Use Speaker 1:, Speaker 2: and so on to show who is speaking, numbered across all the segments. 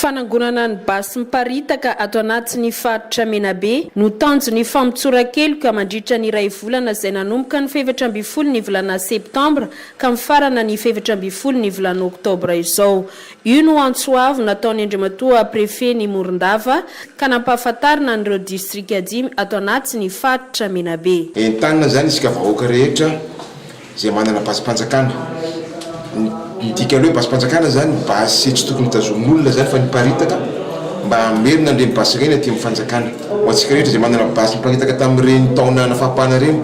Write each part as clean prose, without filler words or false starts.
Speaker 1: Fanangonana ny basy miparitaka ato anatin'ny faritra Menabe no tanjon'ny famotsoran-keloka mandritra ny iray volana izay nanomboka ny faha-14 ny volana septambra ka mifarana ny faha-14 ny volana oktobra izao. Io no antso avo nataon'i Andriamatoa Préfet ny Morondava ka nampahafantarina an'ireo distrika dimy ato anatin'ny faritra Menabe.
Speaker 2: Entanina izany isika vahoaka rehetra Izay manana basim-panjakana. Ny dikan'ny hoe basim-panjakana izany, basy tsy tokony hotazomin'olona izany fa niparitaka mba hamerina an'ireny basy ireny aty amin'ny fanjakana. Ho antsika rehetra izay manana basy niparitaka tamin'ireny taona nafapana ireny,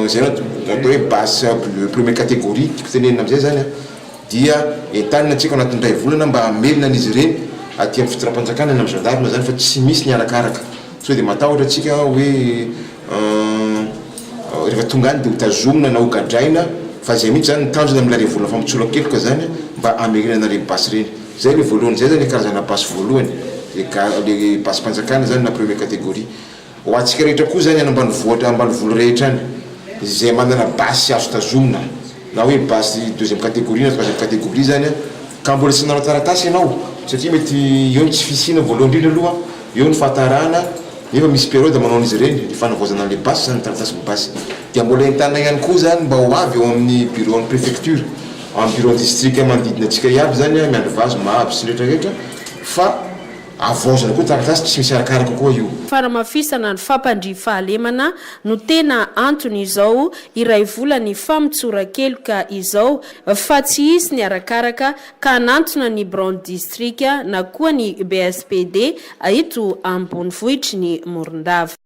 Speaker 2: izay no atao hoe basy première catégorie, tiako tenenina amin'izay izany an, dia entanina antsika ao anatin'ny iray volana mba hamerina an'izy ireny aty amin'ny fitondram-panjakana na amin'ny gendarme izany fa tsy misy ny arakaraka. Sao dia matahotra antsika hoe. Rehefa tonga any dia ho tazomina na ho gadraina fa izay mihitsy izany ny tanjona amin'ilay revolona famotsoran-keloka izany mba hamerenana ireny basy ireny. Izay ilay voalohany izay izany ilay karazana basy voalohany, ilay basim-panjakana izany na première catégorie. Ho antsika rehetra koa izany any ambanivohitra ambanivolo rehetra any izay manana basy azo tazomina na hoe basy deuxième catégorie na troisième catégorie izany ka mbola tsy nanao taratasy ianao satria mety eo ny tsy fisiana voalohany indrindra aloha, eo ny fahatarana, Nefa misy période manao an'izy ireny, ny fanavaozana an'ilay basy izany, ny taratasin'ny basy. Dia mbola entanina ihany koa izany mba ho avy eo amin'ny bureau an'ny préfecture, amin'ny bureau district manodidina antsika iaby izany, Miandrivazo, Mahabo sy ny rehetra rehetra, fa havaozana koa taratasy, tsy misy arakaraka koa io.
Speaker 1: Fanamafisana ny fampandriampahalemana no tena antony izao iray volan'ny famotsoran-keloka izao fa tsy hisy ny arakaraka ka hanantona ny biraon'ny distrika na koa ny BSPD eto ambonivohitry ny Morondava.